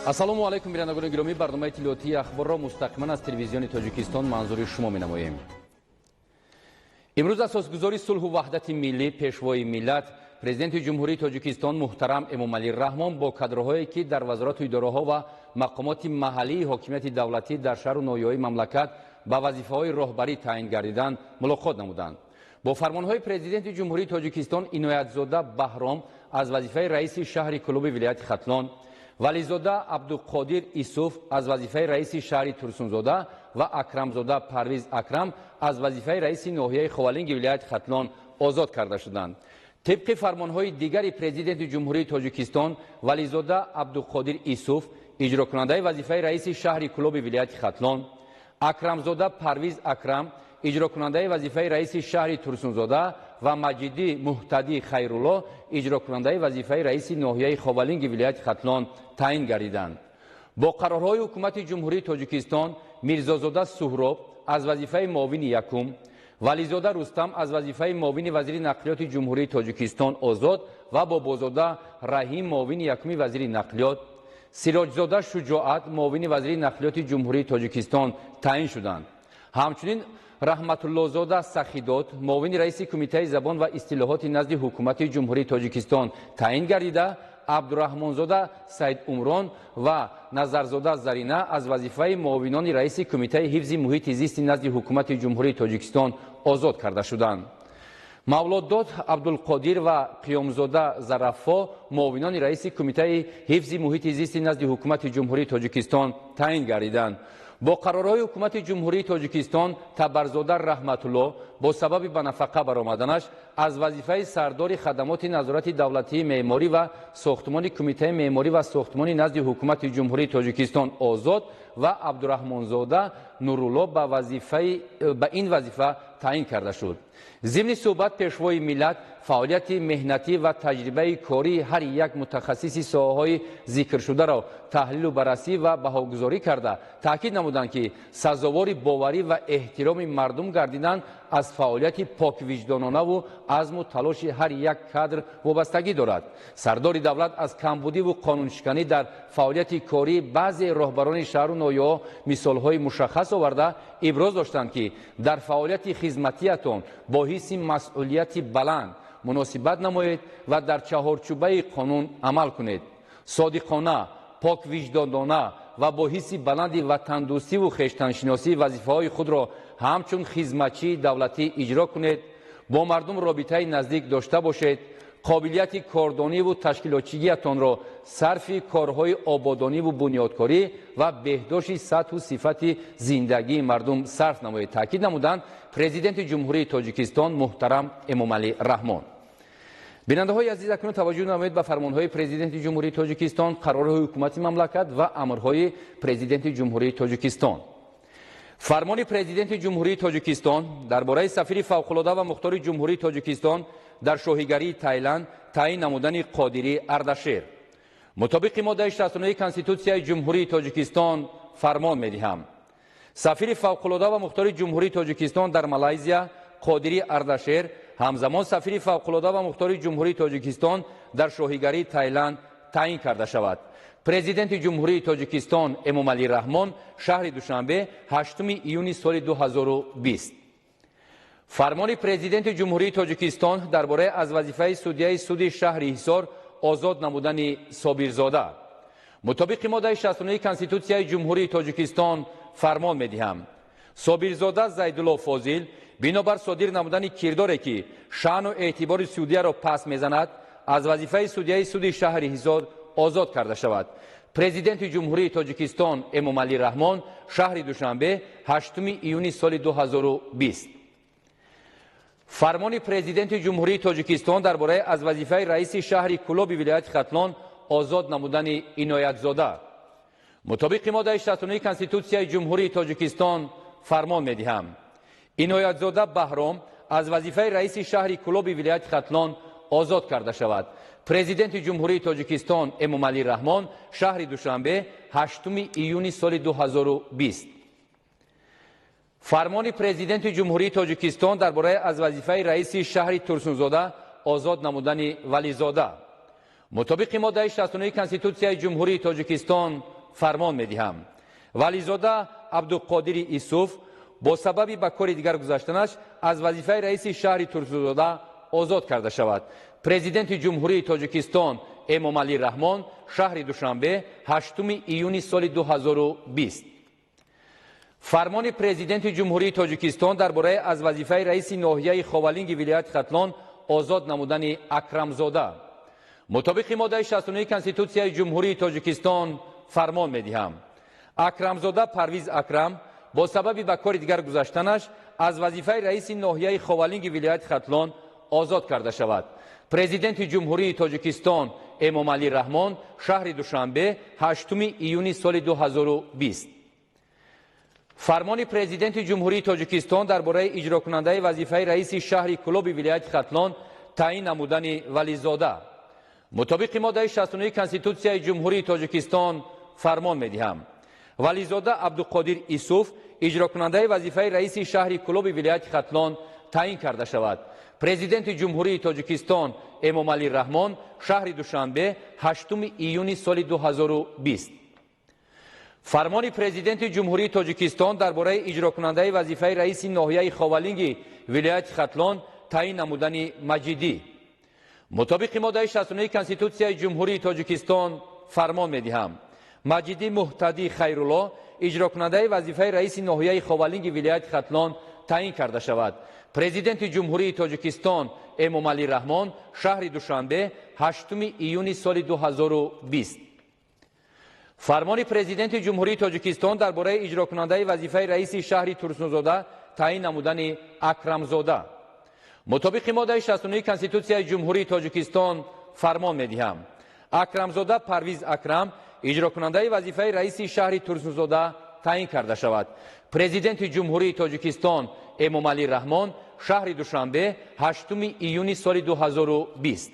Ассалому алайкум, бинандагони гиромӣ. Барномаи иттилоотии Ахборро мустақиман аз Телевизиони Тоҷикистон манзури шумо менамоем. Имрӯз асосгузори сулҳу ваҳдати миллӣ, Пешвои миллат, Президенти Ҷумҳурии Тоҷикистон муҳтарам Эмомалӣ Раҳмон бо кадрҳое, ки дар вазорату идораҳо ва мақомоти маҳаллии ҳокимияти давлатӣ дар шаҳру ноҳияҳои мамлакат ба вазифаҳои роҳбарӣ таъин гардиданд, мулоқот намуданд. Бо фармонҳои Президенти Ҷумҳурии Тоҷикистон Иноятзода Баҳром аз вазифаи раиси шаҳри Кӯлоби вилояти Хатлон, Вализода Абдуқодир Исуф аз вазифаи раиси шаҳри Турсунзода ва Акрамзода Парвиз Акрам аз вазифаи раиси ноҳияи Ховалинги вилояти Хатлон озод карда шуданд. Тибқи фармонҳои дигари Президенти Ҷумҳурии Тоҷикистон Вализода Абдуқодир Исуф иҷрокунандаи вазифаи раиси шаҳри Кӯлоби вилояти Хатлон, Акрамзода Парвиз Акрам иҷрокунандаи вазифаи раиси шаҳри Турсунзода ва Маҷидӣ Муҳтадӣ Хайрулло иҷрокунандаи вазифаи раиси ноҳияи Ховалинги вилояти Хатлон таъин гардиданд. Бо қарорҳои Ҳукумати Ҷумҳурии Тоҷикистон Мирзозода Суҳроб аз вазифаи муовини якум, Вализода Рустам аз вазифаи муовини вазири нақлиёти Ҷумҳурии Тоҷикистон озод ва Бобозода Раҳим муовини якуми вазири нақлиёт, Сироҷзода Шуҷоат муовини вазири нақлиёти Ҷумҳурии Тоҷикистон таъин шуданд. Ҳамчунин Раҳматуллозода Сахидод муовини раиси Кумитаи забон ва истилоҳоти назди Ҳукумати Ҷумҳурии Тоҷикистон таъин гардида, Абдураҳмонзода Саидумрон ва Назарзода Зарина аз вазифаи муовинони раиси Кумитаи ҳифзи муҳити зисти назди Ҳукумати Ҷумҳурии Тоҷикистон озод карда шуданд. Мавлоддод Абдулқодир ва Қиёмзода Зараффо муовинони раиси Кумитаи ҳифзи муҳити зисти назди Ҳукумати Ҷумҳурии Тоҷикистон таъин гардиданд. Бо қарорҳои Ҳукумати Ҷумҳурии Тоҷикистон Табарзода Раҳматулло бо сабаби ба нафақа баромаданаш аз вазифаи сардори хадамоти назорати давлатии меъморӣ ва сохтмони Кумитаи меъморӣ ва сохтмони назди Ҳукумати Ҷумҳурии Тоҷикистон озод ва Абдураҳмонзода Нурулло ба ин вазифа таъин карда шуд. Зимни суҳбат Пешвои миллат фаъолияти меҳнатӣ ва таҷрибаи кории ҳар як мутахассиси соҳаҳои зикршударо таҳлилу баррасӣ ва баҳогузорӣ карда, таъкид намуданд, ки сазовори боварӣ ва эҳтироми мардум гардидан аз фаъолияти поквиҷдононаву азму талоши ҳар як кадр вобастагӣ дорад. Сардори давлат аз камбудиву қонуншиканӣ дар фаъолияти кории баъзе роҳбарони шаҳру ноҳияҳо мисолҳои мушаххас оварда, иброз доштанд, ки дар фаъолияти хизматиятон бо ҳисси масъулияти баланд муносибат намоед ва дар чаҳорчӯбаи қонун амал кунед. Содиқона, поквиҷдонона ва бо ҳисси баланди ватандӯстиву хештаншиносӣ вазифаҳои худро ҳамчун хизматчии давлатӣ иҷро кунед, бо мардум робитаи наздик дошта бошед, қобилияти кордониву ташкилотчигиятонро сарфи корҳои ободониву бунёдкорӣ ва беҳдошти сатҳу сифати зиндагии мардум сарф намоед, таъкид намуданд Президенти Ҷумҳурии Тоҷикистон муҳтарам Эмомалӣ Раҳмон. Бинандаҳои азиз, акнун таваҷҷӯҳ намоед ба фармонҳои Президенти Ҷумҳурии Тоҷикистон, қарорҳои ҳукумати мамлакат ва амрҳои Президенти Ҷумҳурии Тоҷикистон. Фармони Президенти Ҷумҳурии Тоҷикистон дар бораи сафири фавқулода ва мухтори Ҷумҳурии Тоҷикистон дар Шоҳигарии Тайланд таъин намудани Қодирӣ Ардашер. Мутобиқи моддаи 69 Конститутсияи Ҷумҳурии Тоҷикистон фармон медиҳам: сафири фавқулода ва мухтори Ҷумҳурии Тоҷикистон дар Малайзия Қодирӣ Ардашер ҳамзамон сафири фавқулода ва мухтори Ҷумҳурии Тоҷикистон дар Шоҳигарии Тайланд таъин карда шавад. Президенти Ҷумҳурии Тоҷикистон Эмомалӣ Раҳмон, шаҳри Душанбе, 8 июни соли 2020. Фармони Президенти Ҷумҳурии Тоҷикистон дар бораи аз вазифаи судяи суди шаҳри Ҳисор озод намудани Собирзода. Мутобиқи моддаи 69 Конститутсияи Ҷумҳурии Тоҷикистон фармон медиҳам: Собирзода Зайдулло Фозил бинобар содир намудани кирдоре, ки шаъну эътибори судяро паст мезанад, аз вазифаи судяи суди шаҳри Ҳисор озод карда шавад. Президенти Ҷумҳурии Тоҷикистон Эмомалӣ Раҳмон, шаҳри Душанбе, 8 июни соли 2020. Фармони Президенти Ҷумҳурии Тоҷикистон дар бораи аз вазифаи раиси шаҳри Кӯлоби вилояти Хатлон озод намудани Иноятзода. Мутобиқи моддаи 69 Конститутсияи Ҷумҳурии Тоҷикистон фармон медиҳам: Иноятзода Баҳром аз вазифаи раиси шаҳри Кӯлоби вилояти Хатлон озод карда шавад. Президенти Ҷумҳурии Тоҷикистон Эмомалӣ Раҳмон, шаҳри Душанбе, 8 июни соли 2020. Фармони Президенти Ҷумҳурии Тоҷикистон дар бораи аз вазифаи раиси шаҳри Турсунзода озод намудани Вализода. Мутобиқи моддаи 69 Конститутсияи Ҷумҳурии Тоҷикистон Фармон медиҳам: Вализода Абдуқодири Исуф бо сабаби ба кори дигар гузаштанаш аз вазифаи раиси шаҳри Турсунзода озод карда шавад. Президенти Ҷумҳурии Тоҷикистон Эмомалӣ Раҳмон, шаҳри Душанбе, 8 июни соли 2020. Фармони Президенти Ҷумҳурии Тоҷикистон дар бораи аз вазифаи раиси ноҳияи Ховалинги вилояти Хатлон озод намудани Акрамзода. Мутобиқи моддаи 69 Конститутсияи Ҷумҳурии Тоҷикистон фармон медиҳам: Акрамзода Парвиз Акрам бо сабаби ба кори дигар гузаштанаш аз вазифаи раиси ноҳияи Ховалинги вилояти Хатлон озод карда шавад. Президенти Ҷумҳурии Тоҷикистон Эмомалӣ Раҳмон, шаҳри Душанбе, 8 июни соли 2020. Фармони Президенти Ҷумҳурии Тоҷикистон дар бораи иҷрокунандаи вазифаи раиси шаҳри Кӯлоби вилояти Хатлон таъин намудани Вализода. Мутобиқи моддаи 69 Конститутсияи Ҷумҳурии Тоҷикистон фармон медиҳам: Вализода Абдуқодир Исуф иҷрокунандаи вазифаи раиси шаҳри Кӯлоби вилояти Хатлон таъин карда шавад. Президенти Ҷумҳурии Тоҷикистон Эмомалӣ Раҳмон, шаҳри Душанбе, 8 июни соли 2020. Фармони Президенти Ҷумҳурии Тоҷикистон дар бораи иҷрокунандаи вазифаи раиси ноҳияи Ховалинги вилояти Хатлон таъин намудани Маҷидӣ. Мутобиқи моддаи 69 Конститутсияи Ҷумҳурии Тоҷикистон фармон медиҳам: Маҷидӣ Муҳтадӣ Хайрулло иҷрокунандаи вазифаи раиси ноҳияи Ховалинги вилояти Хатлон таъин карда шавад. Президенти Ҷумҳурии Тоҷикистон Эмомалӣ Раҳмон, шаҳри Душанбе, 8 июни соли 2020. Фармони Президенти Ҷумҳурии Тоҷикистон дар бораи иҷрокунандаи вазифаи раиси шаҳри Турсунзода таъин намудани Акрамзода. Мутобиқи моддаи 69 Конститутсияи Ҷумҳурии Тоҷикистон фармон медиҳам: Акрамзода Парвиз Акрам иҷрокунандаи вазифаи раиси шаҳри Турсунзода таъин карда шавад. Президенти Ҷумҳурии Тоҷикистон Эмомалӣ Раҳмон, шаҳри Душанбе, 8 июни соли 2020.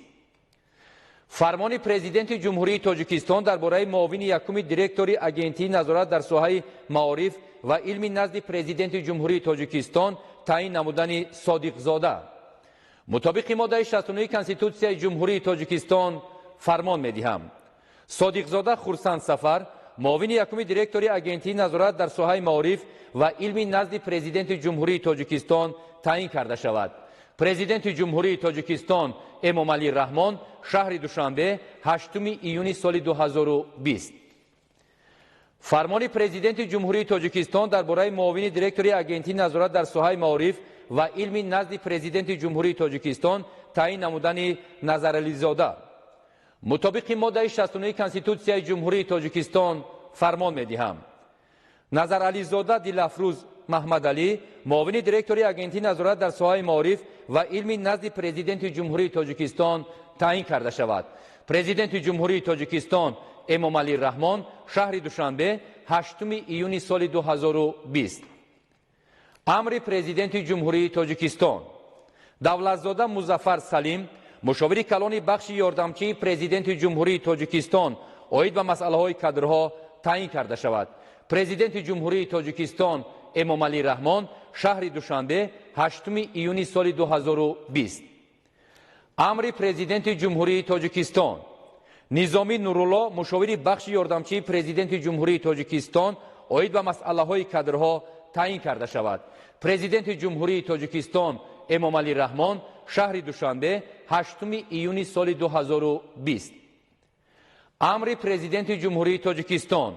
Фармони Президенти Ҷумҳурии Тоҷикистон дар бораи муовини якуми директори Агентии назорат дар соҳаи маориф ва илми назди Президенти Ҷумҳурии Тоҷикистон таъин намудани Содиқзода. Мутобиқи моддаи 69 Конститутсияи Ҷумҳурии Тоҷикистон фармон медиҳам: Содиқзода Хурсанд Сафар муовини якуми директори Агентии назорат дар соҳаи маориф ва илми назди Президенти Ҷумҳурии Тоҷикистон таъин карда шавад. Президенти Ҷумҳурии Тоҷикистон Эмомалӣ Раҳмон, шаҳри Душанбе, 8 июни соли 2020. Фармони Президенти Ҷумҳурии Тоҷикистон дар бораи муовини директори Агентии назорат дар соҳаи маориф ва илми назди Президенти Ҷумҳурии Тоҷикистон таъин намудани Назарализода. Мутобиқи моддаи 69 Конститутсияи Ҷумҳурии Тоҷикистон фармон медиҳам: Назарализода Дилафрӯз Маҳмадалӣ муовини директори Агентии назорат дар соҳаи маориф ва илми назди Президенти Ҷумҳурии Тоҷикистон таъин карда шавад. Президенти Ҷумҳурии Тоҷикистон Эмомалӣ Раҳмон, шаҳри Душанбе, 8 июни соли 2020. Амри Президенти Ҷумҳурии Тоҷикистон: Давлатзода Музаффар Салим мушовири калони бахши ёрдамчии Президенти Ҷумҳурии Тоҷикистон оид ба масъалаҳои кадрҳо таъин карда шавад. Президенти Ҷумҳурии Тоҷикистон Эмомалӣ Раҳмон, шаҳри Душанбе, 8 июни соли 2020. Амри Президенти Ҷумҳурии Тоҷикистон: Низомӣ Нурулло мушовири бахши ёрдамчии Президенти Ҷумҳурии Тоҷикистон оид ба масъалаҳои кадрҳо таъин карда шавад. Президенти Ҷумҳурии Тоҷикистон Эмомалӣ Раҳмон, шаҳри Душанбе, 8 июни соли 2020. Амри Президенти Ҷумҳурии Тоҷикистон: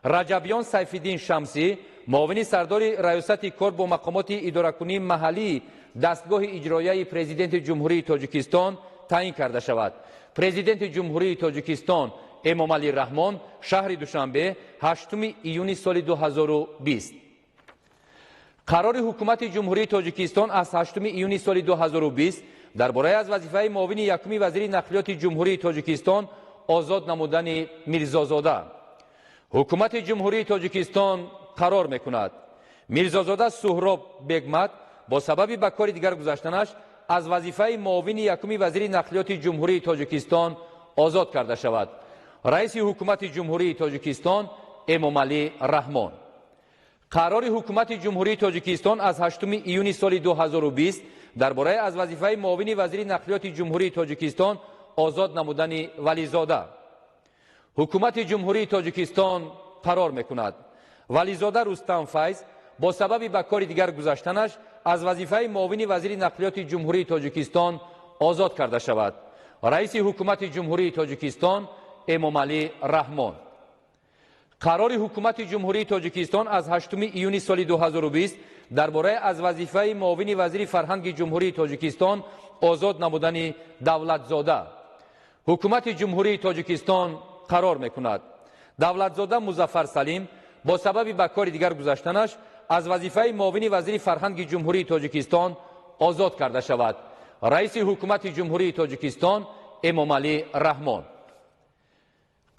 Раҷабён Сайфиддин Шамсӣ муовини сардори Раёсати кор бо мақомоти идоракунии маҳаллии дастгоҳи иҷроияи Президенти Ҷумҳурии Тоҷикистон таъин карда шавад. Президенти Ҷумҳурии Тоҷикистон Эмомалӣ Раҳмон, шаҳри Душанбе, 8 июни соли 2020. Қарори Ҳукумати Ҷумҳурии Тоҷикистон аз 8 июни соли 2020 дар бораи аз вазифаи муовини якуми вазири нақлиёти Ҷумҳурии Тоҷикистон озод намудани Мирзозода. Ҳукумати Ҷумҳурии Тоҷикистон қарор мекунад: Мирзозода Суҳроб Бегмат бо сабаби ба кори дигар гузаштанаш аз вазифаи муовини якуми вазири нақлиёти Ҷумҳурии Тоҷикистон озод карда шавад. Раиси Ҳукумати Ҷумҳурии Тоҷикистон Эмомалӣ Раҳмон. Қарори Ҳукумати Ҷумҳурии Тоҷикистон аз 8 июни соли 2020 дар бораи аз вазифаи муовини вазири нақлиёти Ҷумҳурии Тоҷикистон озод намудани Вализода. Ҳукумати Ҷумҳурии Тоҷикистон Қарор мекунад: Вализода Рустам Файз бо сабаби ба кори дигар гузаштанаш аз вазифаи муовини вазири нақлиёти Ҷумҳурии Тоҷикистон озод карда шавад. Раиси Ҳукумати Ҷумҳурии Тоҷикистон Эмомалӣ Раҳмон. Қарори Ҳукумати Ҷумҳурии Тоҷикистон аз 8 июни соли 2020 дар бораи аз вазифаи муовини вазири фарҳанги Ҷумҳурии Тоҷикистон озод намудани Давлатзода. Ҳукумати Ҷумҳурии Тоҷикистон қарор мекунад: Давлатзода Музаффар Салим бо сабаби ба кори дигар гузаштанаш аз вазифаи муовини вазири фарҳанги Ҷумҳурии Тоҷикистон озод карда шавад. Раиси Ҳукумати Ҷумҳурии Тоҷикистон Эмомалӣ Раҳмон.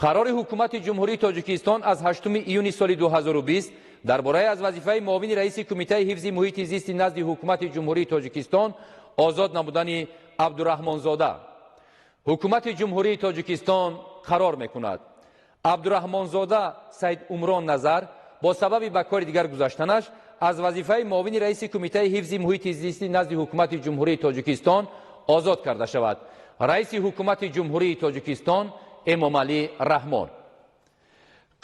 Қарори Ҳукумати Ҷумҳурии Тоҷикистон аз 8 июни соли 2020 дар бораи аз вазифаи муовини раиси Кумитаи ҳифзи муҳити зисти назди Ҳукумати Ҷумҳурии Тоҷикистон озод намудани Абдураҳмонзода. Ҳукумати Ҷумҳурии Тоҷикистон қарор мекунад: Абдураҳмонзода Саид Умрон Назар бо сабаби ба кори дигар гузаштанаш аз вазифаи муовини раиси Кумитаи ҳифзи муҳити зисти назди Ҳукумати Ҷумҳурии Тоҷикистон озод карда шавад. Раиси Ҳукумати Ҷумҳурии Тоҷикистон Эмомалӣ Раҳмон.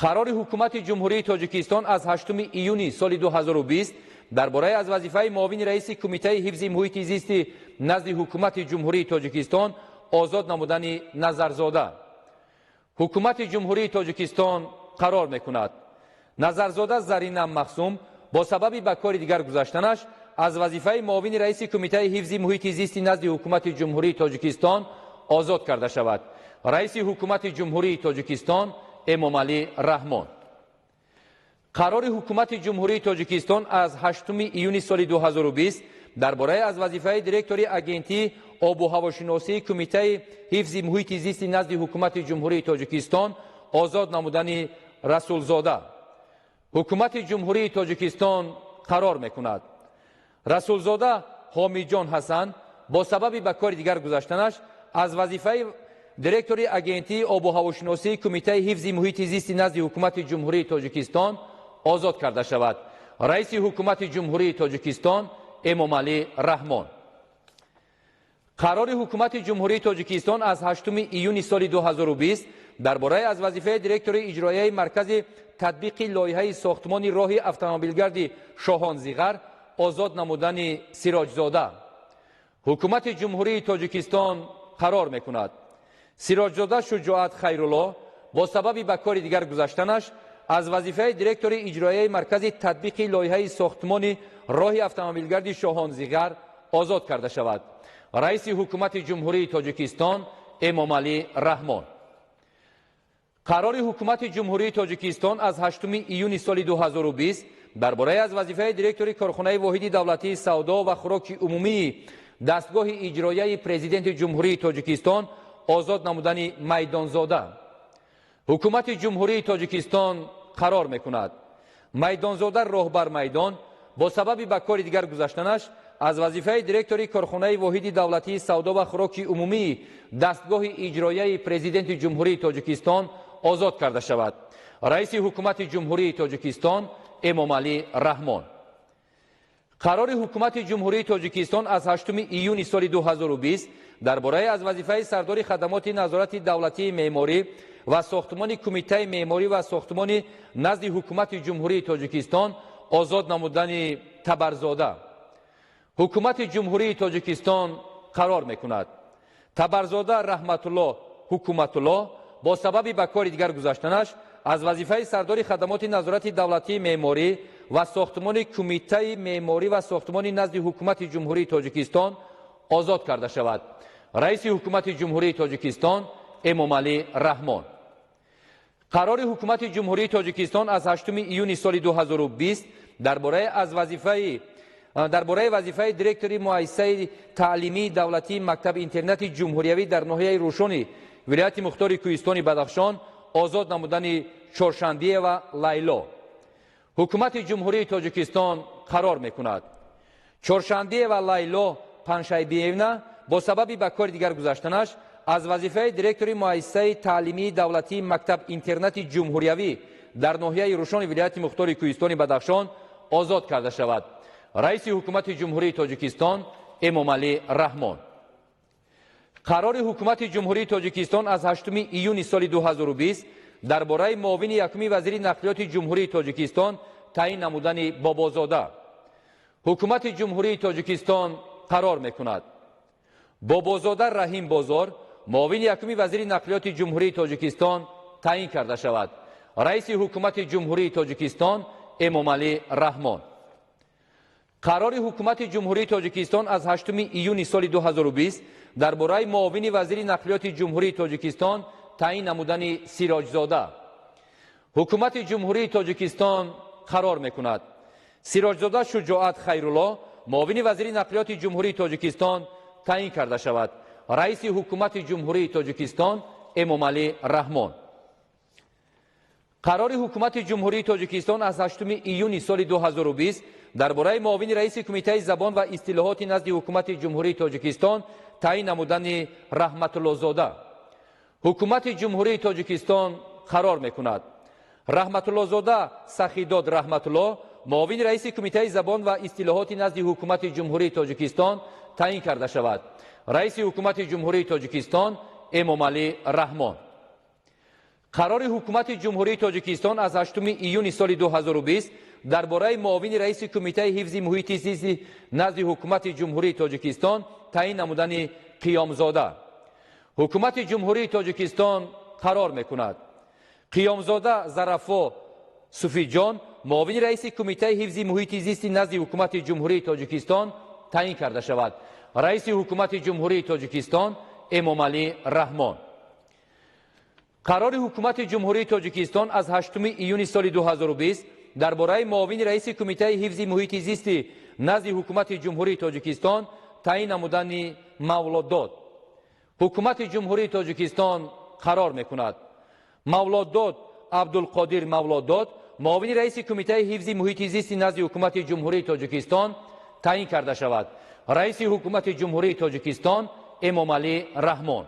Қарори Ҳукумати Ҷумҳурии Тоҷикистон аз 8 июни соли 2020 дар бораи аз вазифаи муовини раиси Кумитаи ҳифзи муҳити зисти назди Ҳукумати Ҷумҳурии Тоҷикистон озод намудани Назарзода. Ҳукумати Ҷумҳурии Тоҷикистон қарор мекунад: Назарзода Зарина Махсум бо сабаби ба кори дигар гузаштанаш аз вазифаи муовини раиси Кумитаи ҳифзи муҳити зисти назди Ҳукумати Ҷумҳурии Тоҷикистон озод карда шавад. Раиси Ҳукумати Ҷумҳурии Тоҷикистон Эмомалӣ Раҳмон. Қарори Ҳукумати Ҷумҳурии Тоҷикистон аз 8 июни соли 2020 дар бораи аз вазифаи директори Агентии обу ҳавошиносии Кумитаи ҳифзи муҳити зисти назди Ҳукумати Ҷумҳурии Тоҷикистон озод намудани Расулзода. Ҳукумати Ҷумҳурии Тоҷикистон қарор мекунад: Расулзода Ҳомиҷон Ҳасан бо сабаби ба кори дигар гузаштанаш аз вазифаи директори Агентии обу ҳавошиносии Кумитаи ҳифзи муҳити зисти назди Ҳукумати Ҷумҳурии Тоҷикистон озод карда шавад. Раиси Ҳукумати Ҷумҳурии Тоҷикистон Эмомалӣ Раҳмон. Қарори Ҳукумати Ҷумҳурии Тоҷикистон аз 8 июни соли 2020 дар бораи аз вазифаи директори иҷроияи Маркази татбиқи лоиҳаи сохтмони роҳи автомобилгарди Шоҳонзиғар озод намудани Сироҷзода. Ҳукумати Ҷумҳурии Тоҷикистон қарор мекунад: Сироҷзода Шуҷоат Хайрулло бо сабаби ба кори дигар гузаштанаш аз вазифаи директори иҷроияи Маркази татбиқи лоиҳаи сохтмони роҳи автомобилгарди Шоҳонзиғар озод карда шавад. Раиси Ҳукумати Ҷумҳурии Тоҷикистон Эмомалӣ Раҳмон. Қарори Ҳукумати Ҷумҳурии Тоҷикистон аз 8 июни соли 2020 дар бораи аз вазифаи директори корхонаи воҳиди давлатии савдо ва хӯроки умумии дастгоҳи иҷроияи Президенти Ҷумҳурии Тоҷикистон озод намудани Майдонзода. Ҳукумати Ҷумҳурии Тоҷикистон қарор мекунад: Майдонзода Роҳбар Майдон бо сабаби ба кори дигар гузаштанаш аз вазифаи директори корхонаи воҳиди давлатии савдо ва хӯроки умумии дастгоҳи иҷроияи Президенти Ҷумҳурии Тоҷикистон озод карда шавад. Раиси Ҳукумати Ҷумҳурии Тоҷикистон Эмомалӣ Раҳмон. Қарори Ҳукумати Ҷумҳурии Тоҷикистон аз 8 июни соли 2020 дар бораи аз вазифаи сардори хадамоти назорати давлатии меъморӣ ва сохтмони Кумитаи меъморӣ ва сохтмони назди Ҳукумати Ҷумҳурии Тоҷикистон озод намудани Табарзода. Ҳукумати Ҷумҳурии Тоҷикистон қарор мекунад: Табарзода Раҳматулло Ҳукуматулло бо сабаби ба кори дигар гузаштанаш аз вазифаи сардори хадамоти назорати давлатии меъморӣ ва сохтмони Кумитаи меъморӣ ва сохтмони назди Ҳукумати Ҷумҳурии Тоҷикистон озод карда шавад. Раиси Ҳукумати Ҷумҳурии Тоҷикистон Эмомалӣ Раҳмон. Қарори Ҳукумати Ҷумҳурии Тоҷикистон аз 8 июни соли 2020 дар бораи вазифаи директори муассисаи таълимии давлатии мактаби интернати ҷумҳуриявӣ дар ноҳияи Рӯшони вилояти мухтори Кӯҳистони Бадахшон озод намудани Чоршанбиева Лайло. Ҳукумати Ҷумҳурии Тоҷикистон қарор мекунад: Чоршанбиева Лайло Паншайбиевна бо сабаби ба кори дигар гузаштанаш аз вазифаи директори муассисаи таълимии давлатии мактаб интернати ҷумҳуриявӣ дар ноҳияи Рӯшони вилояти мухтори Кӯҳистони Бадахшон озод карда шавад. Раиси Ҳукумати Ҷумҳурии Тоҷикистон Эмомалӣ Раҳмон. Қарори Ҳукумати Ҷумҳурии Тоҷикистон аз 8 июни соли 2020 Дар бораи муовини якуми вазири нақлиёти Ҷумҳурии Тоҷикистон таъин намудани Бобозода. Ҳукумати Ҷумҳурии Тоҷикистон қарор мекунад: Бобозода Раҳим Бозор муовини якуми вазири нақлиёти Ҷумҳурии Тоҷикистон таъин карда шавад. Раиси Ҳукумати Ҷумҳурии Тоҷикистон Эмомалӣ Раҳмон. Қарори Ҳукумати Ҷумҳурии Тоҷикистон аз 8 июни соли 2020 дар бораи муовини вазири нақлиёти Ҷумҳурии Тоҷикистон таъин намудани Сироҷзода. Ҳукумати Ҷумҳурии Тоҷикистон қарор мекунад: Сироҷзода Шуҷоат Хайрулло муовини вазири нақлиёти Ҷумҳурии Тоҷикистон таъин карда шавад. Раиси Ҳукумати Ҷумҳурии Тоҷикистон Эмомалӣ Раҳмон. Қарори Ҳукумати Ҷумҳурии Тоҷикистон аз 8 июни соли 2020 дар бораи муовини раиси Кумитаи забон ва истилоҳоти назди Ҳукумати Ҷумҳурии Тоҷикистон таъин намудани Раҳматуллозода. Ҳукумати Ҷумҳурии Тоҷикистон қарор мекунад: Раҳматуллозода Сахидод Раҳматулло муовини раиси Кумитаи забон ва истилоҳоти назди Ҳукумати Ҷумҳурии Тоҷикистон таъин карда шавад. Раиси Ҳукумати Ҷумҳурии Тоҷикистон Эмомалӣ Раҳмон. Қарори Ҳукумати Ҷумҳурии Тоҷикистон аз 8 июни соли 2020 дар бораи муовини раиси Кумитаи ҳифзи муҳити зисти назди Ҳукумати Ҷумҳурии Тоҷикистон таъин намудани Қиёмзода. Ҳукумати Ҷумҳурии Тоҷикистон қарор мекунад: Қиёмзода Зарафо Суфиҷон муовини раиси Кумитаи ҳифзи муҳити зисти назди Ҳукумати Ҷумҳурии Тоҷикистон таъин карда шавад. Раиси Ҳукумати Ҷумҳурии Тоҷикистон Эмомалӣ Раҳмон. Қарори Ҳукумати Ҷумҳурии Тоҷикистон аз 8 июни соли 2020 дар бораи муовини раиси Кумитаи ҳифзи муҳити зисти назди Ҳукумати Ҷумҳурии Тоҷикистон таъин намудани Мавлодод. Ҳукумати Ҷумҳурии Тоҷикистон қарор мекунад: Мавлодод Абдулқодир Мавлодод муовини раиси Кумитаи ҳифзи муҳити зисти назди Ҳукумати Ҷумҳурии Тоҷикистон таъин карда шавад. Раиси Ҳукумати Ҷумҳурии Тоҷикистон Эмомалӣ Раҳмон.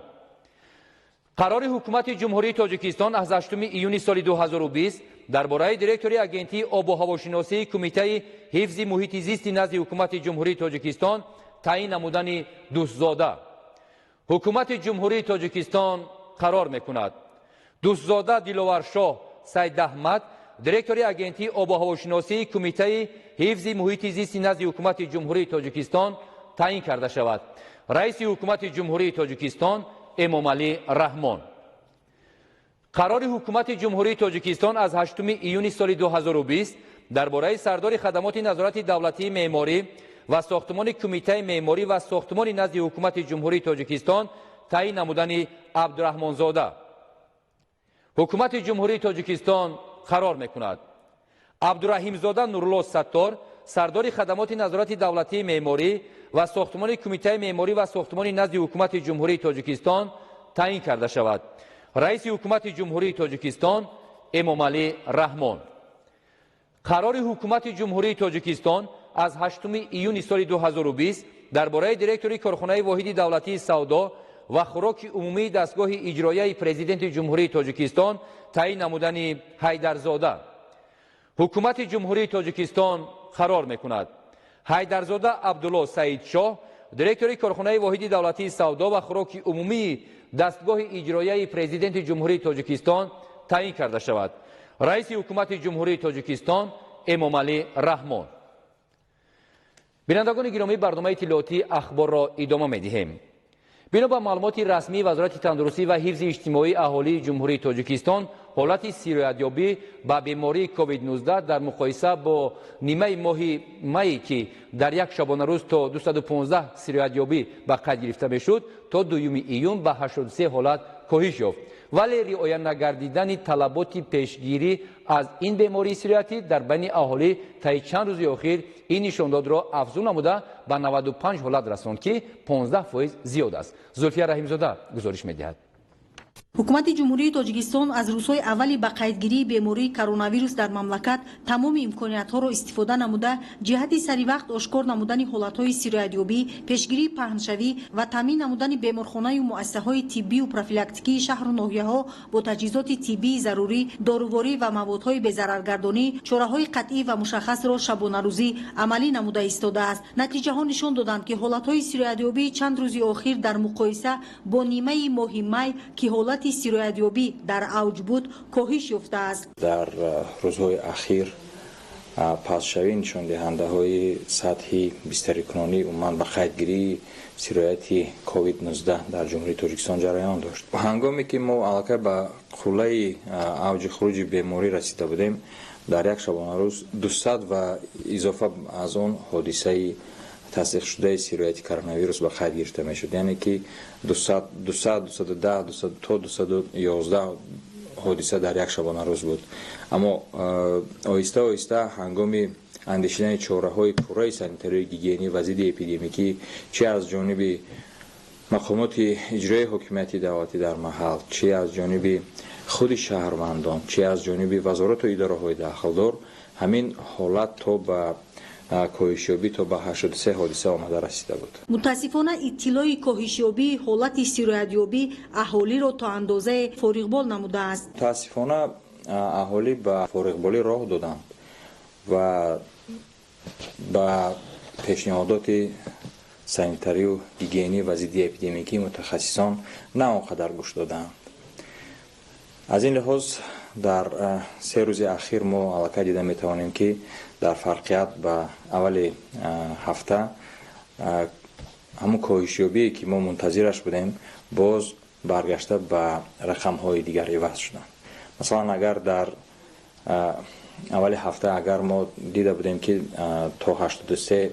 Қарори Ҳукумати Ҷумҳурии Тоҷикистон аз 8 июни соли 2020 дар бораи директори Агентии обу ҳавошиносии Кумитаи ҳифзи муҳити зисти назди Ҳукумати Ҷумҳурии Тоҷикистон таъин намудани Дӯстзода. Ҳукумати Ҷумҳурии Тоҷикистон қарор мекунад: Дӯстзода Диловаршоҳ Сайдаҳмад директори Агентии обу ҳавошиносии Кумитаи ҳифзи муҳити зисти назди Ҳукумати Ҷумҳурии Тоҷикистон таъин карда шавад. Раиси Ҳукумати Ҷумҳурии Тоҷикистон Эмомалӣ Раҳмон. Қарори Ҳукумати Ҷумҳурии Тоҷикистон аз 8 июни соли 2020 дар бораи сардори хадамоти назорати давлатии меъморӣ ва сохтмони Кумитаи меъморӣ ва сохтмони назди Ҳукумати Ҷумҳурии Тоҷикистон таъин намудани Абдураҳмонзода. Ҳукумати Ҷумҳурии Тоҷикистон қарор мекунад: Абдураҳимзода Нурулло Саттор сардори хадамоти назорати давлатии меъморӣ ва сохтмони Кумитаи меъморӣ ва сохтмони назди Ҳукумати Ҷумҳурии Тоҷикистон таъин карда шавад. Раиси Ҳукумати Ҷумҳурии Тоҷикистон Эмомалӣ Раҳмон. Қарори Ҳукумати Ҷумҳурии Тоҷикистон аз 8 июни соли 2020 дар бораи директори корхонаи воҳиди давлатии савдо ва хӯроки умумии дастгоҳи иҷроияи Президенти Ҷумҳурии Тоҷикистон таъин намудани Ҳайдарзода. Ҳукумати Ҷумҳурии Тоҷикистон қарор мекунад: Ҳайдарзода Абдулло Саидшоҳ директори корхонаи воҳиди давлатии савдо ва хӯроки умумии дастгоҳи иҷроияи Президенти Ҷумҳурии Тоҷикистон таъин карда шавад. Раиси Ҳукумати Ҷумҳурии Тоҷикистон Эмомалӣ Раҳмон. Бинандагони гиромӣ, барномаи иттилоотии Ахборро идома медиҳем. Бино ба маълумоти расмии Вазорати тандурустӣ ва ҳифзи иҷтимоии аҳолии Ҷумҳурии Тоҷикистон, ҳолати сироятёбӣ ба бемории COVID-19 дар муқоиса бо нимаи моҳи май, ки дар як шабонарӯз то 215 сироятёбӣ ба қайд гирифта мешуд, то 2 июн ба 83 ҳолат коҳиш ёфт. Вале риоя нагардидани талаботи пешгирӣ аз ин бемории сироятӣ дар байни аҳолӣ таи чанд рӯзи охир ин нишондодро афзун намуда ба 95 ҳолат расонд, ки 15% зиёд аст. Зулфия Раҳимзода гузориш медиҳад. Ҳукумати Ҷумҳурии Тоҷикистон аз рӯзҳои аввали ба қайдгирии бемории коронавирус дар мамлакат тамоми имкониятҳоро истифода намуда, ҷиҳати саривақт ошкор намудани ҳолатҳои сироятёбӣ, пешгирии паҳншавӣ ва таъмин намудани беморхонаю муассисаҳои тиббию профилактикии шаҳру ноҳияҳо бо таҷҳизоти тиббии зарурӣ, доруворӣ ва маводҳои безараргардонӣ чораҳои қатъӣ ва мушаххасро шабонарӯзӣ амалӣ намуда истодааст. Натиҷаҳо нишон доданд, ки ҳолатҳои сироятёбии чанд рӯзи охир дар муқоиса бо нимаи моҳи май, ки ҳолати ҳолати сироятёбӣ дар авҷ буд, коҳиш ёфтааст. Дар рӯзҳои ахир пастшавии нишондиҳандаҳои сатҳи бистарикунонӣ умуман ба қайдгирии сирояти COVID-19 дар Ҷумҳурии Тоҷикистон ҷараён дошт. Ҳангоме ки мо аллакай ба қуллаи авҷи хуруҷи беморӣ расида будем, дар як шабонарӯз 200 ва изофа аз он ҳодисаи тасдиқшудаи сирояти коронавирус ба қайд гирифта мешуд, яъне ки 200, 210, 200 то 211 ҳодиса дар як шабонарӯз буд. Аммо оҳиста оҳиста ҳангоми андешидани чораҳои пурраи санитарию гигиенӣ ва зидди эпидемикӣ, чи аз ҷониби мақомоти иҷроии ҳокимияти давлатӣ дар маҳал, чи аз ҷониби худи шаҳрвандон, чи аз ҷониби вазорату идораҳои дахлдор, ҳамин ҳолат то ба коҳишёбӣ то ба 83 ҳодиса омада расида буд. Мутаассифона, иттилои коҳишёбии ҳолати сироятёбӣ аҳолиро то андозае фориғбол намудааст. Мутаассифона, аҳолӣ ба фориғболӣ роҳ доданд ва ба пешниҳодоти санитарию гигиенӣ ва зидди эпидемикии мутахассисон на он қадар гӯш доданд. Аз ин лиҳоз дар 3 рӯзи ахир мо аллакай дида метавонем, ки дар фарқият ба аввали ҳафта ҳамун коҳишёбие, ки мо мунтазираш будем, боз баргашта ба рақамҳои дигар иваз шуданд. Масалан, агар дар аввали ҳафта агар мо дида будем, ки то 83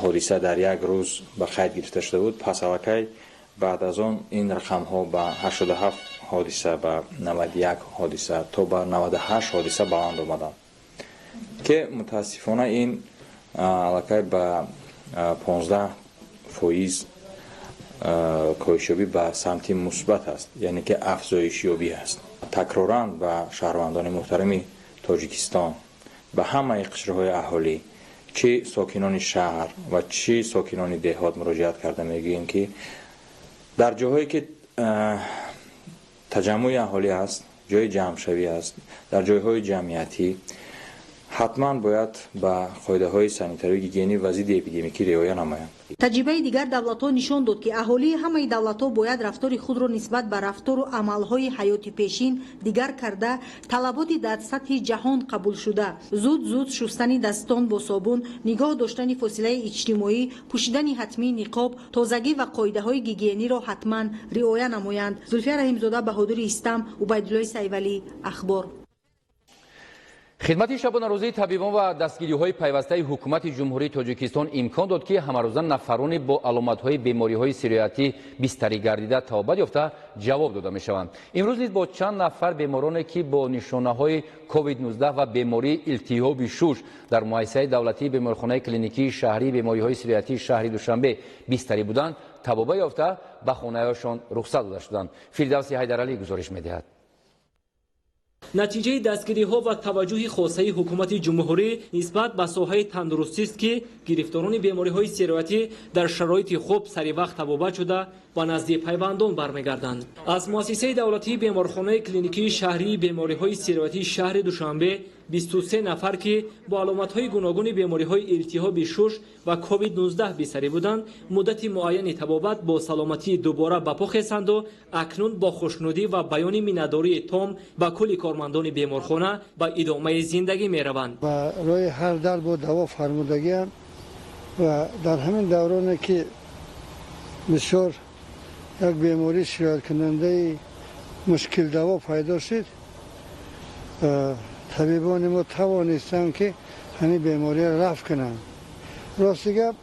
ҳодиса дар як рӯз ба қайд гирифта шуда буд, пас аллакай баъд аз он ин рақамҳо ба 87 ҳодиса, ба 91 ҳодиса, то ба 98 ҳодиса баланд омаданд, ки мутаассифона ин аллакай ба 15% коҳишёбӣ ба самти мусбат аст, яъне ки афзоишёбӣ аст. Такроран ба шаҳрвандони муҳтарами Тоҷикистон, ба ҳамаи қишрҳои аҳолӣ, чӣ сокинони шаҳр ва чӣ сокинони деҳот, муроҷиат карда мегӯем, ки дар ҷоҳое ки таҷаммуи аҳолӣ аст, ҷои ҷамъшавӣ аст, дар ҷойҳои ҷамъиятӣ ҳатман бояд ба қоидаҳои санитарию гигиенӣ ва зидди эпидемикӣ риоя намоянд. Таҷрибаи дигар давлатҳо нишон дод, ки аҳолии ҳамаи давлатҳо бояд рафтори худро нисбат ба рафтору амалҳои ҳаёти пешин дигар карда, талаботи дар сатҳи ҷаҳон қабулшуда, зуд зуд шустани дастон бо собун, нигоҳ доштани фосилаи иҷтимоӣ, пӯшидани ҳатмии ниқоб, тозагӣ ва қоидаҳои гигиениро ҳатман риоя намоянд. Зулфия Раҳимзода, Баҳодури Истам, Убайдуллои Сайвалӣ, Ахбор. Хидмати шабонарӯзии табибон ва дастгириҳои пайвастаи ҳукумати Ҷумҳурии Тоҷикистон имкон дод, ки ҳамарӯза нафароне бо аломатҳои бемориҳои сироятӣ бистарӣ гардида, табобат ёфта, ҷавоб дода мешаванд. Имрӯз низ бо чанд нафар бемороне, ки бо нишонаҳои COVID-19 ва бемории илтиҳоби шуш дар муассисаи давлатии беморхонаи клиникии шаҳрии бемориҳои сироятии шаҳри Душанбе бистарӣ буданд, табобат ёфта, ба хонаҳояшон рухсат дода шуданд. Фирдавси Ҳайдаралӣ гузориш медиҳад. Натиҷаи дастгириҳо ва таваҷҷӯҳи хосаи ҳукумати ҷумҳурӣ нисбат ба соҳаи тандурустист, ки гирифторони бемориҳои сироятӣ дар шароити хуб саривақт табобат шуда, ба назди пайвандон бармегарданд. Аз муассисаи давлатии беморхонаи клиникии шаҳрии бемориҳои сироятии шаҳри Душанбе 23 нафар, ки бо аломатҳои гуногуни бемориҳои илтиҳоби шуш ва COVID-19 бистарӣ буданд, муддати муайяни табобат бо саломатии дубора ба по хесанду акнун бо хушнудӣ ва баёни миннатдории том ба кулли кормандони беморхона ба идомаи зиндагӣ мераванд. Барои ҳар дард бо даво фармудагиам ва дар ҳамин давроне, ки бисёр як бемории сирояткунандаи мушкилдаво пайдо шуд, табибони мо тавонистанд, ки ҳамин бемориро рафъ кунанд. Рости гап,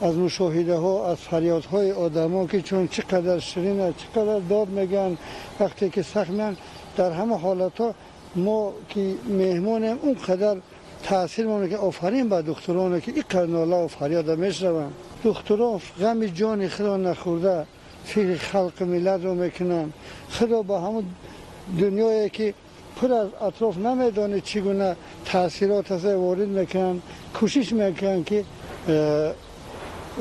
аз мушоҳидаҳо, аз фарёдҳои одамо, ки чун чӣ қадар ширин аст, чӣ қадар дод мегӯянд, вақте ки сахт меянд, дар ҳама ҳолатҳо мо, ки меҳмонем, он қадар таъсир монад, ки офарин ба духтуроне, ки ин қадар нолаву фарёда мешунаванд. Духтурон ғами ҷони худро нахӯрда, фикри халқи миллатро мекунанд. Худо ба ҳамун дунёе, ки пур аз атроф намедонед, чӣ гуна таъсирот аст, ворид мекунанд, кӯшиш мекунанд, ки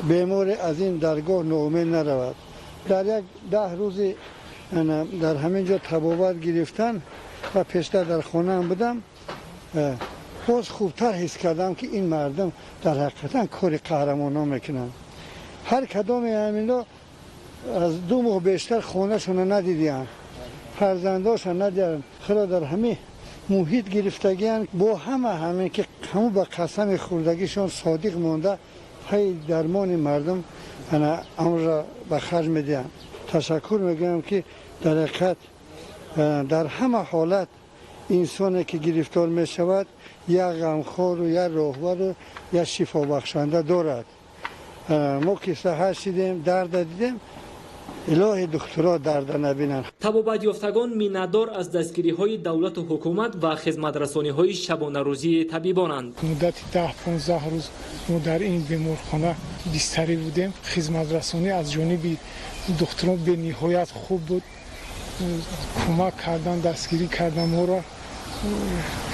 беморе аз ин даргоҳ ноумед наравад. Дар як 10 рӯзи дар ҳамин ҷо табобат гирифтан ва пештар дар хонаам будам, боз хубтар ҳис кардам, ки ин мардум дар ҳақиқатан кори қаҳрамонон мекунанд. Ҳар кадоме ҳамино аз 2 моҳ бештар хонашонро надидианд. Фарзандошон надиҳанд, худо дар ҳамин муҳит гирифтагиянд, бо ҳама ҳамин ки ҳамун ба қасами хӯрдагишон содиқ монда, пайи дармони мардум ана амрро ба харҷ медиҳанд. Ташаккур мегӯям, ки дар ҳақиқат дар ҳама ҳолат инсоне ки гирифтор мешавад, як ғамхору, як роҳбару, як шифобахшанда дорад. Мо ки саҳар шидем, дарда дидем, илоҳи духтуро дарда набинанд. Табобатёфтагон миннатдор аз дастгириҳои давлату ҳукумат ва хизматрасониҳои шабонарӯзии табибонанд. Муддати 10-15 рӯз мо дар ин беморхона бистарӣ будем. Хизматрасонӣ аз ҷониби духтурон бениҳоят хуб буд. Кӯмак кардан, дастгирӣ кардан, моро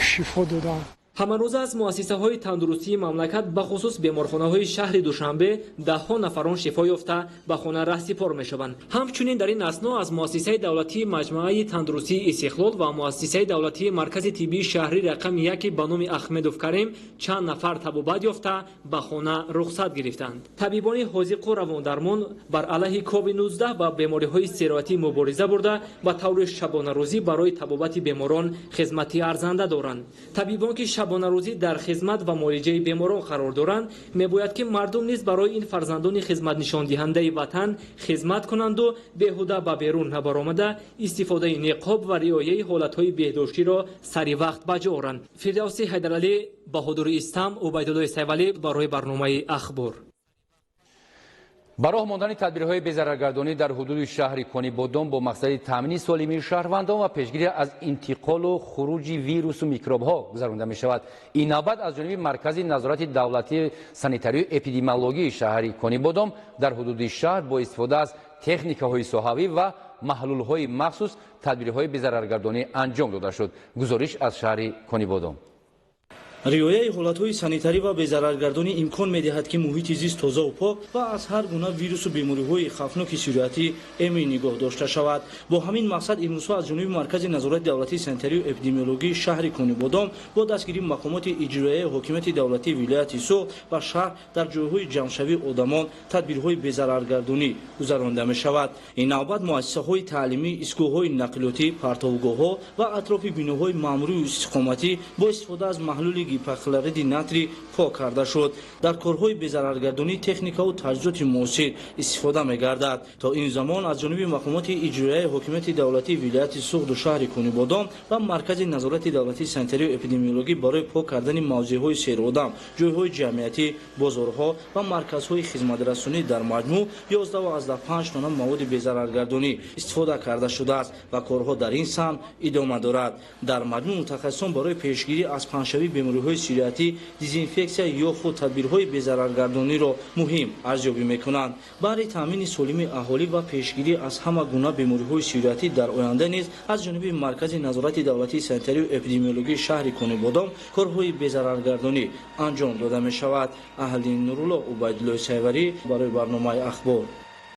шифо доданд. Ҳамарӯза аз муассисаҳои тандурустии мамлакат, бахусус беморхонаҳои шаҳри Душанбе, даҳҳо нафарон шифо ёфта ба хона раҳсипор мешаванд. Ҳамчунин дар ин асно аз муассисаи давлатии маҷмӯаи тандурустии Истиқлол ва муассисаи давлатии маркази тиббии шаҳрӣ рақами яке ба номи Ахмедов Карим чанд нафар табобат ёфта ба хона рухсат гирифтанд. Табибони ҳозиқу равондармон бар алайҳи COVID-19 ва бемориҳои сироятӣ мубориза бурда, ба таври шабонарӯзӣ барои табобати беморон хизмати арзанда доранд. Табибон, ки шабонарӯзӣ дар хизмат ва муолиҷаи беморон қарор доранд, мебояд ки мардум низ барои ин фарзандони хизматнишондиҳандаи ватан хизмат кунанду беҳуда ба берун набаромада, истифодаи ниқоб ва риояи ҳолатҳои беҳдоштиро сари вақт ба ҷо оранд. Фирдавси Ҳайдаралӣ, Баҳодури Истам, Убайдуллои Сайвалӣ барои барномаи Ахбор. Ба роҳ мондани тадбирҳои безараргардонӣ дар ҳудуди шаҳри Конибодом бо мақсади таъмини солимии шаҳрвандон ва пешгирӣ аз интиқолу хуруҷи вирусу микробҳо гузаронида мешавад. Ин навбат аз ҷониби Маркази назорати давлатии санитарию эпидемиологии шаҳри Конибодом дар ҳудуди шаҳр бо истифода аз техникаҳои соҳавӣ ва маҳлулҳои махсус тадбирҳои безараргардонӣ анҷом дода шуд. Гузориш аз шаҳри Конибодом. Риояи ҳолатҳои санитарӣ ва безараргардонӣ имкон медиҳад, ки муҳити зист тозаву пок ва аз ҳар гуна вирусу бемориҳои хавфноки сироятӣ эмин нигоҳ дошта шавад. Бо ҳамин мақсад имрӯзҳо аз ҷониби Маркази назорати давлатии санитарию эпидемиологии шаҳри Конибодом бо дастгирии мақомоти иҷроияи ҳокимияти давлатии вилояти Суғд ва шаҳр дар ҷойҳои ҷамъшавии одамон тадбирҳои безараргардонӣ гузаронида мешавад. Ин навбат муассисаҳои таълимӣ, истгоҳҳои нақлиётӣ, партовгоҳҳо ва атрофи биноҳои маъмурию истиқоматӣ бо истифода аз маҳлули гипохлориди натрий пок карда шуд. Дар корҳои безараргардонӣ техникаву таҷҳизоти муосир истифода мегардад. То ин замон аз ҷониби мақомоти иҷроияи ҳокимияти давлатии вилояти Суғду шаҳри Конибодом ва Маркази назорати давлатии санитарию эпидемиологӣ барои пок кардани мавзеъҳои серодам, ҷойҳои ҷамъиятӣ, бозорҳо ва марказҳои хизматрасонӣ дар маҷмӯъ 11,5 тонна маводи безараргардонӣ истифода карда шудааст ва корҳо дар ин самт идома дорад. Дар маҷмӯъ мутахассисон барои пешгирӣ аз паҳншавии бемориҳои сироятӣ дезинфексия ё худ тадбирҳои безараргардониро муҳим арзёбӣ мекунанд. Баҳри таъмини солимии аҳолӣ ва пешгирӣ аз ҳама гуна бемориҳои сироятӣ дар оянда низ аз ҷониби Маркази назорати давлатии санитарию эпидемиологии шаҳри Конибодом корҳои безараргардонӣ анҷом дода мешавад. Аҳлиддин Нурулло, Убайдуллои Сайварӣ барои барномаи Ахбор.